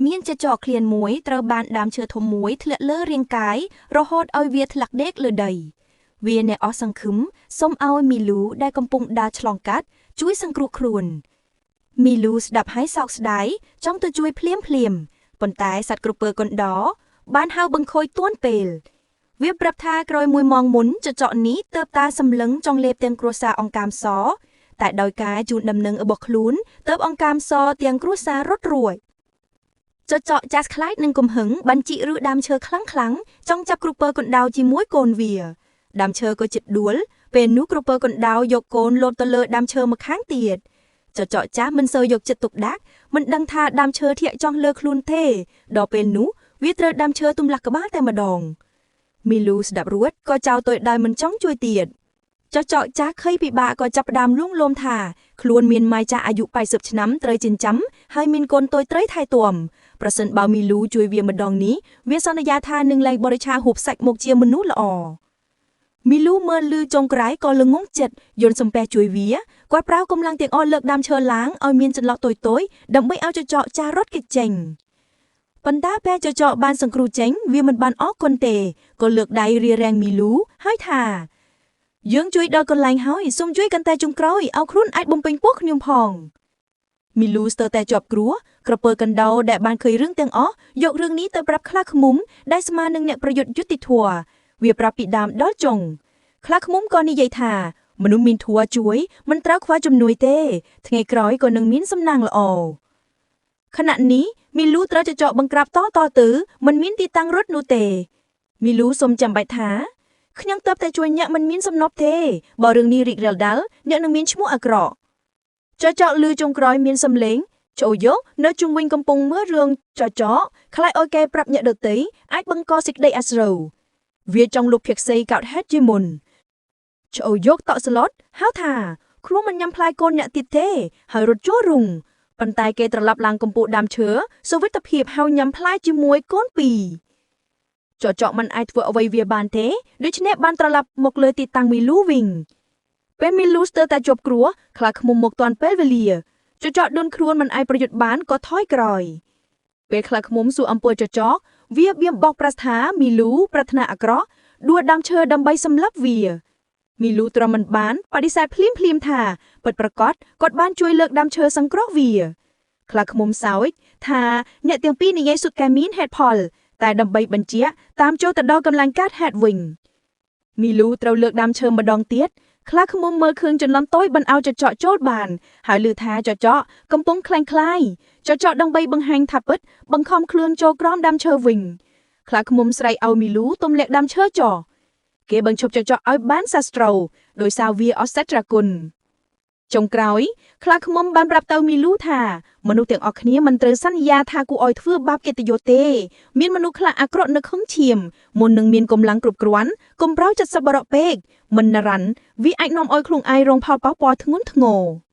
មានចចកឃ្លានមួយត្រូវបានដើមឈើធំមួយធ្លាក់លើរាងកាយរហូតឲ្យវាធ្លាក់ដេកលើដីវាអ្នកអស់សង្ឃឹមសូមឲ្យមីលូដែលកំពុងដើរឆ្លងកាត់ជួយសង្គ្រោះខ្លួនមីលូស្ដាប់ហើយសោកស្ដាយចង់ទៅជួយភ្លាមភ្លាមប៉ុន្តែសត្វក្រពើកណ្ដរបានហៅបង្ខូចទាន់ពេលវាប្រាប់ថាក្រោយមួយម៉ោងមុនចចកនេះទើបតាសម្លឹងចង់លេបទាំងគ្រួសារអង្កាមសតែដោយការជូនដំណឹងរបស់ខ្លួនទើបអង្កាមសទាំងគ្រួសាររត់រួចចចកចាស់ខ្លាចនឹងកំហឹងបានជីកឬដើមឈើខ្លាំងខ្លាំងចង់ចាប់ក្រពើកណ្ដៅជាមួយកូនវាដើមឈើក៏ចិត្តដួលពេលនោះក្រពើកណ្ដៅយកកូនលោតទៅលើដើមឈើម្ខាងទៀតចចកចាស់មិនសូវយកចិត្តទុកដាក់មិនដឹងថាដើមឈើធាក់ចង់លើខ្លួនទេដល់ពេលនោះវាត្រូវដើមឈើទម្លាក់ក្បាលតែម្ដងមីលូស្ដាប់រួចក៏ចោលទៅដោយមិនចង់ជួយទៀតចចកចាស់ខៃពិបាកក៏ចាប់ផ្ដើមលួងលោមថាខ្លួនមានម៉ែចាស់អាយុ80ឆ្នាំត្រូវចិញ្ចឹមហើយមានកូនតូចត្រីថែទាំប្រសិនបើមីលូជួយវាម្ដងនេះវាសន្យាថានឹងលែងបរិច្ឆាហូបសាច់មកជាមនុស្សល្អមីលូមើលលឺចុងក្រោយក៏ល្ងងចិត្តយល់សំពះជួយវាគាត់ប្រើកម្លាំងទាំងអស់លើកដើមឈើឡើងឲ្យមានចន្លោះតូចៗដើម្បីឲ្យចចកចាស់រត់គេចចេញប៉ុន្តែពេលចចកបានសង្គ្រោះចេញវាមិនបានអរគុណទេក៏លើកដៃរារាំងមីលូហើយថាយើងជួយដល់កន្លែងហើយសូមជួយកាន់តែចុងក្រោយឲ្យខ្លួនអាចបំពេញពោះខ្ញុំផងមីលូស្ទើរតែជាប់គ្រោះក្រពើកណ្ដោដែលបានឃើញរឿងទាំងអស់យករឿងនេះទៅប្រាប់ខ្លាឃ្មុំដែលស្មើនឹងអ្នកប្រយុទ្ធយុត្តិធម៌វាប្រាប់ពីដើមដល់ចុងខ្លាឃ្មុំក៏និយាយថាមនុស្សមានធម៌ជួយមិនត្រូវខ្វះជំនួយទេថ្ងៃក្រោយក៏នឹងមានសំណាងល្អខណៈនេះមីលូត្រូវចចកបង្ក្រាបតតទៅមិនមានទីតាំងរត់នោះទេមីលូសូមចាំបាច់ថាខ្ញុំតើបតែជួយអ្នកមិនមានសំណប់ទេបើរឿងនេះរីករាលដាលអ្នកនឹងមានឈ្មោះអាក្រក់ចចកលឺចុងក្រោយមានសំឡេងចូលយកនៅជុំវិញកំពុងមើលរឿងចចកខ្លាចឲ្យគេប្រាប់អ្នកដទៃអាចបង្កសេចក្តីអាស្រូវវាចង់លុបភិក្សីកោតហេតុជាមុនចូលយកតក់ស្លុតហៅថាខ្លួនមិនញ៉ាំផ្លែកូនអ្នកទៀតទេហើយរត់ចូលរុងប៉ុន្តែគេត្រឡប់ឡើងកំពូលដើមឈើសុវត្ថិភាពហើយញ៉ាំផ្លែជាមួយកូនពីរចចកមិនអាចធ្វើអ្វីវាបានទេដូច្នេះបានត្រឡប់មកលើទីតាំងមីលូវិញពេលមីលូស្ទើរតែជាប់គ្រោះខ្លាឃ្មុំមកទាន់ពេលវេលាចចកដួនខ្លួនមិនអាចប្រយុទ្ធបានក៏ថយក្រោយពេលខ្លាឃ្មុំសួរអំពើចចកវាបៀមបោកប្រាសថាមីលូប្រាថ្នាអាក្រក់ដួលដើមឈើដើម្បីសម្លាប់វាមីលូទ្រាំមិនបានបដិសេធភ្លាមភ្លាមថាពិតប្រាកដគាត់បានជួយលើកដើមឈើសង្គ្រោះវាខ្លាឃ្មុំសោចថាអ្នកទាំងពីរនិយាយសុទ្ធតែមានហេតុផលតែដើម្បីបញ្ជាក់តាមចូលទៅដល់កន្លែងកើតហេតុវិញមីលូត្រូវលើកដើមឈើម្ដងទៀតខ្លាឃ្មុំមើលឃើញចន្លងតូចបានឲ្យចចកចូលបានហើយឮថាចចកកំពុងក្លែងក្លាយចចកដើម្បីបង្ហាញថាពិតបង្ខំខ្លួនចូលក្រោមដើមឈើវិញខ្លាឃ្មុំស្រែកឲ្យមីលូទម្លាក់ដើមឈើចោះគេបញ្ឈប់ចចកឲ្យបានសាស្ត្រូដោយសារវាអស់សត្រាគុណចុងក្រោយខ្លាឃ្មុំបានប្រាប់ទៅមីលូថាមនុស្សទាំងអស់គ្នាមិនត្រូវសន្យាថាគួរឲ្យធ្វើបាបកិត្តិយសទេមានមនុស្សខ្លះអាក្រក់នៅក្នុងឈាមមុននឹងមានកម្លាំងគ្រប់គ្រាន់កុំប្រោចិត្តសប្បុរសពេកមិននរ៉ាន់វាអាចនាំឲ្យខ្លួនឯងរងផលប៉ះពាល់ធ្ងន់ធ្ងរ។